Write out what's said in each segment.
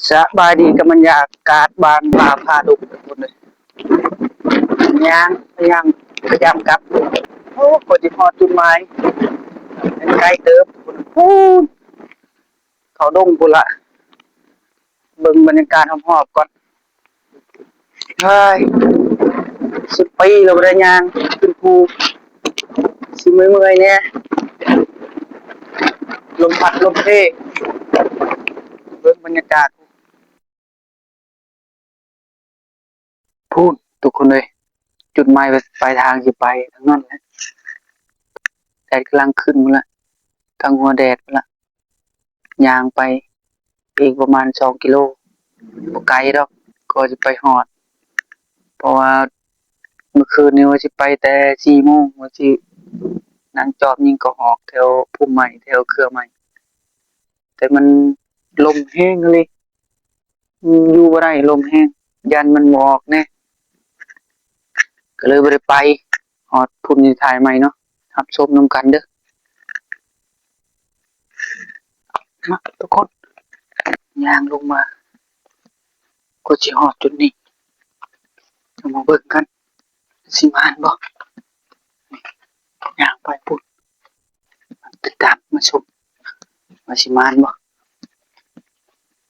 ສະບາຍດີກັບບັນຍາກາດບ້ານປ່າຜາດົງທຸກຄົນເອີຍ. ຍ່າງ ຍ່າງ ພະຍາຍາມກັບ. ໂອ້ ກວ່າຊິຮອດຈຸດໝາຍ ໄກເຕີບພຸ້ນ ເຂົ້າດົງພຸ້ນລະ. ເບິ່ງບັນຍາກາດຮອບໆກ່ອນ. ເຮີ້ຍ ສິບປີແລ້ວບໍ່ໄດ້ຍ່າງຂຶ້ນພູ ຊິເມື່ອຍໆແດ່ ລົມພັດລົມເພ. ເບິ່ງບັນຍາກາດ ພຸ້ນທຸກຄົນເອີຍ ຈຸດໝາຍປາຍທາງຊິໄປທາງນັ້ນແຫຼະ. ແດດກຳລັງຂຶ້ນພຸ້ນລະ ກາງຫົວແດດພຸ້ນລະ. ຍ່າງໄປອີກປະມານສອງກິໂລ ບໍ່ໄກດອກ ກໍຈະໄປຮອດ ເພາະວ່າມື້ຄືນນີ້ວ່າຊິໄປແຕ່ສີ່ໂມງ ວ່າຊິນັ່ງຈອບຍິງກະຮອກແຖວພຸ້ມໄມ້ ແຖວເຄືອໄມ້ ແຕ່ມັນລົມແຮງອີ່ຫຼີ ຢູ່ບໍ່ໄດ້ ລົມແຮງ ຢ້ານມັນບໍ່ອອກແດ່ ກໍເລີຍບໍ່ໄດ້ໄປ. ຮອດພຸ້ນຊິຖ່າຍໃໝ່ເນາະ ຮັບຊົມນຳກັນເດີ້. ມາທຸກຄົນ ຍ່າງລົງມາ ກໍຊິຮອດຈຸດນີ້ ເຮົາມາເບິ່ງກັນ ຊິໝານບໍ່? ຍ່າງໄປພຸ້ນ ຕິດຕາມມາຊົມວ່າຊິໝານບໍ່.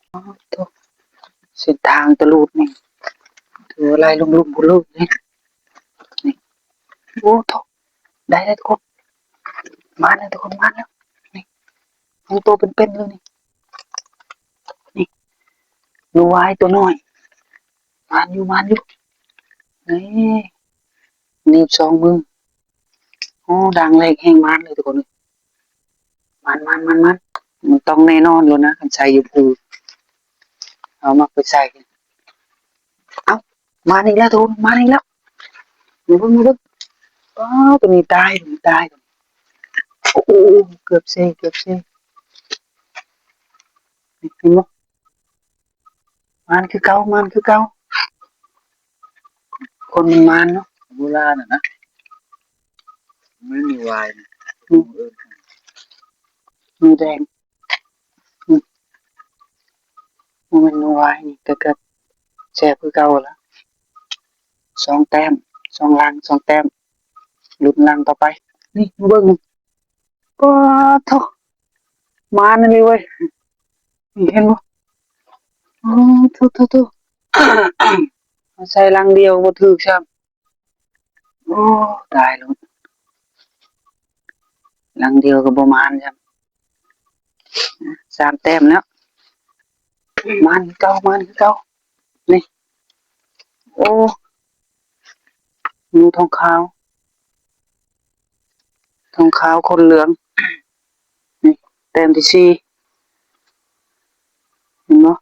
ໂອ້ໂທ້ ເສັ້ນທາງຕະລູດນີ້ ຖືວ່າໄຫຼລົງລຸ່ມພຸ້ນເລີຍນີ້. ໂອ້ໂທ້ ໄດ້ແລ້ວທຸກຄົນ ມາແລ້ວທຸກຄົນ ມາແລ້ວ. ນີ້ ເຫັນໂຕເປັນໆເລີຍນີ້ ນີ້ ໜູວາຍໂຕນ້ອຍ ມານຢູ່ ມານຢູ່ ນີ້ ໜີບສອງມື. ໂອ້ ດາງແຫຼກແຮງ ມານເລີຍທຸກຄົນເອີຍ ມານໆໆໆ. ມັນຕ້ອງແນ່ນອນໂລດນະ ຄັນໃສ່ຢູ່ພູ ເຮົາມັກໄປໃສ່. ເອົ້າ ມາອີກແລ້ວທຸກຄົນ ມາອີກແລ້ວ ມາເບິ່ງ ມາເບິ່ງ. ປ້າ ໂຕນີ້ຕາຍ ໂຕນີ້ຕາຍ. ໂອ້ ເກືອບເຊ ເກືອບເຊ. ເຫັນບໍ່? ມານຄືເກົ່າ ມານຄືເກົ່າ. ຄົນມັນມານເນາະ ໂບລານນະ ມັນມີວາຍນະ ອືມ ເອີ ໜູແດງ ອືມ ບໍ່ແມ່ນໜູວາຍນີ້ ແຕ່ກໍແຊບຄືເກົ່າລະ. ສອງແຕ້ມ ສອງຫຼັງ ສອງແຕ້ມ ລຸ້ນຫຼັງຕໍ່ໄປ. ນີ້ ມາເບິ່ງ ປາດໂທ້ ມານອີ່ຫຼີເວີຍ ນີ້ເຫັນບໍ່? ໂອ້ ໂທ້ໆໆ ເອົາໃສ່ຫຼັງດຽວບໍ່ຖືກຊ້ຳ. ໂອ້ ຕາຍແລ້ວ ຫຼັງດຽວກໍບໍ່ມານຊ້ຳ. ສາມແຕ້ມແລ້ວ ມານຄືເກົ່າ ມານຄືເກົ່າ. ນີ້ ໂອ້ ໜູທອງຂາວ ທອງຂາວຂົນເຫຼືອງ. ນີ້ ແຕ້ມທີສີ່ ເຫັນບໍ່?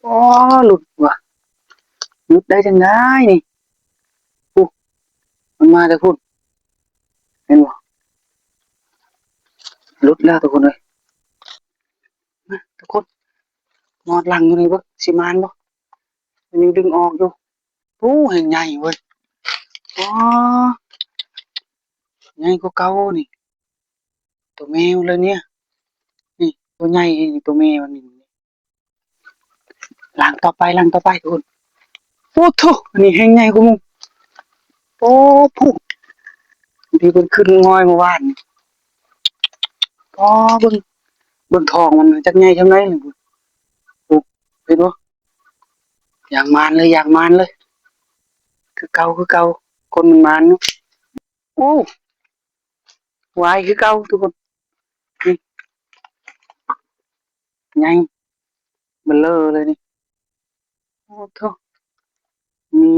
ໂອ້ ຫຼຸດວ່າ ຫຼຸດໄດ້ຈັ່ງໃດນີ້? ໂອ້ ມັນມາແຕ່ພຸ້ນ ເຫັນບໍ່? ຫຼຸດແລ້ວທຸກຄົນເອີຍ. ມາທຸກຄົນ ມອດຫຼັງຢູ່ນີ້ເບິ່ງ ຊິມານບໍ່? ມັນຍັງດຶງອອກຢູ່. ໂອ້ ແຮງໃຫຍ່ເວີຍ ວ້າ ໃຫຍ່ກວ່າເກົ່ານີ້ ໂຕແມ່ມັນເລີຍນີ້ ນີ້ ໂຕໃຫຍ່ນີ້ ໂຕແມ່ມັນນີ້. ຫຼັງຕໍ່ໄປ ຫຼັງຕໍ່ໄປທຸກຄົນ. ໂອ້ໂທ້ ອັນນີ້ແຮງໃຫຍ່ກວ່າໝູ່. ໂອ້ ພຸ້ນ ທີ່ເພິ່ນຂຶ້ນງອຍເມື່ອວານນີ້. ອໍ ເບິ່ງ ເບິ່ງທ້ອງມັນຈັກໃຫຍ່ສ່ຳໃດນີ້. ໂອ້ ເຫັນບໍ່? ຢ່າງມານເລີຍ ຢ່າງມານເລີຍ ຄືເກົ່າ ຄືເກົ່າ ຄົນມັນມານເນາະ. ໂອ້ ວາຍຄືເກົ່າທຸກຄົນ ນີ້ ໃຫຍ່ເບີເລີເລີຍນີ້. ໂອ້ໂທ້ ມີ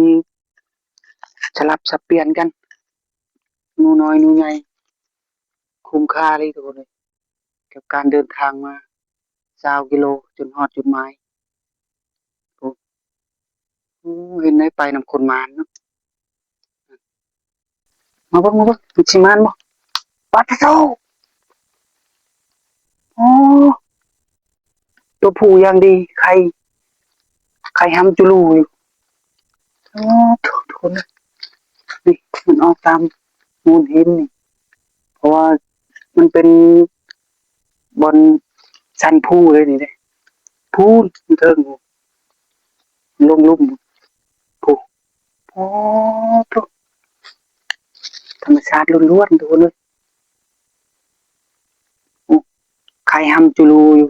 ສະຫຼັບສັບປ່ຽນກັນ ໜູນ້ອຍໜູໃຫຍ່ ຄຸ້ມຄ່າເລີຍທຸກຄົນເອີຍ ກັບການເດີນທາງມາຊາວກິໂລຈົນຮອດຈຸດໝາຍ. ໂອ້ ໂອ້ ເຫັນໄດ້ໄປນຳຄົນມານເນາະ. ມາເບິ່ງ ມາເບິ່ງ ມັນຊິມານບໍ່? ປາດໂທ້ ໂອ້ ຕົວຜູ້ຢ່າງດີ ໄຂ່ ໄຂ່ຫຳຈຸລູຢູ່. ໂອ້ ທຸກຄົນ ນີ້ ມັນອອກຕາມໂງນຫີນນີ້ ເພາະວ່າມັນເປັນບ່ອນຊັນພູເລີຍນີ້ເດ້. ພຸ້ນເທິງ ລົງລຸ່ມພຸ້ນ. ໂອ້ໂຫ ທຳມະຊາດລ້ວນໆ ທຸກຄົນເອີຍ. ໂອ້ ໄຂ່ຫຳຈຸລູຢູ່.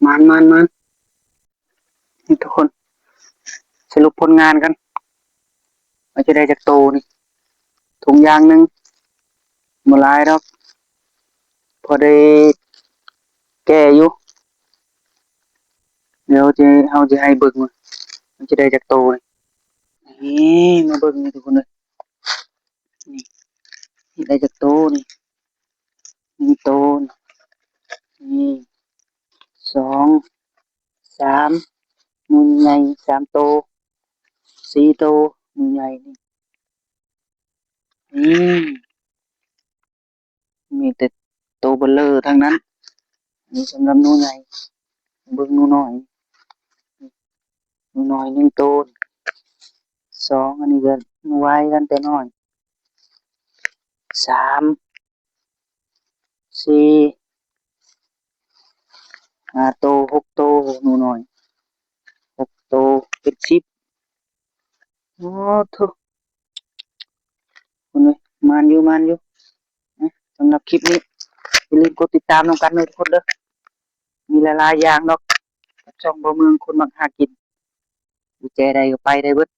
ມານໆໆ ນີ້ທຸກຄົນ ສະຫຼຸບຜົນງານກັນ ວ່າຈະໄດ້ຈັກໂຕນີ້. ຖົງຢາງໜຶ່ງ ບໍ່ຫຼາຍດອກ ພໍໄດ້ແກ່ຢູ່. ດຽວຈະ ເຮົາຈະໃຫ້ເບິ່ງວ່າມັນຈະໄດ້ຈັກໂຕນີ້. ນີ້ ມາເບິ່ງນີ້ທຸກຄົນເອີຍ ນີ້ ໄດ້ຈັກໂຕນີ້? ໜຶ່ງໂຕ ນີ້ ສອງ ສາມ ໜູໃຫຍ່ສາມໂຕ ສີ່ໂຕ ໜູໃຫຍ່ນີ້. ອືມ ມີແຕ່ໂຕເບີເລີທັງນັ້ນ. ນີ້ສຳລັບໜູໃຫຍ່. ເບິ່ງໜູນ້ອຍ ໜູນ້ອຍໜຶ່ງໂຕ ສອງ ອັນນີ້ກໍໜູວາຍກັນແຕ່ນ້ອຍ ສາມ ສີ່ ຫ້າໂຕ ຫົກໂຕ ໜູນ້ອຍ ຫົກໂຕ ເປັນສິບ. ໂອ້ໂທ້ ຄົນເອີຍ ມານຢູ່ ມານຢູ່. ນະ ສຳລັບຄລິບນີ້ ຢ່າລືມກົດຕິດຕາມນຳກັນເດີທຸກຄົນເດີ. ມີຫຼາຍໆຢ່າງດອກ ກັບຊ່ອງບໍ່ເມືອງຄົນມັກຫາກິນ ຢູ່ແຈໃດກໍໄປໄດ້ເບິດ.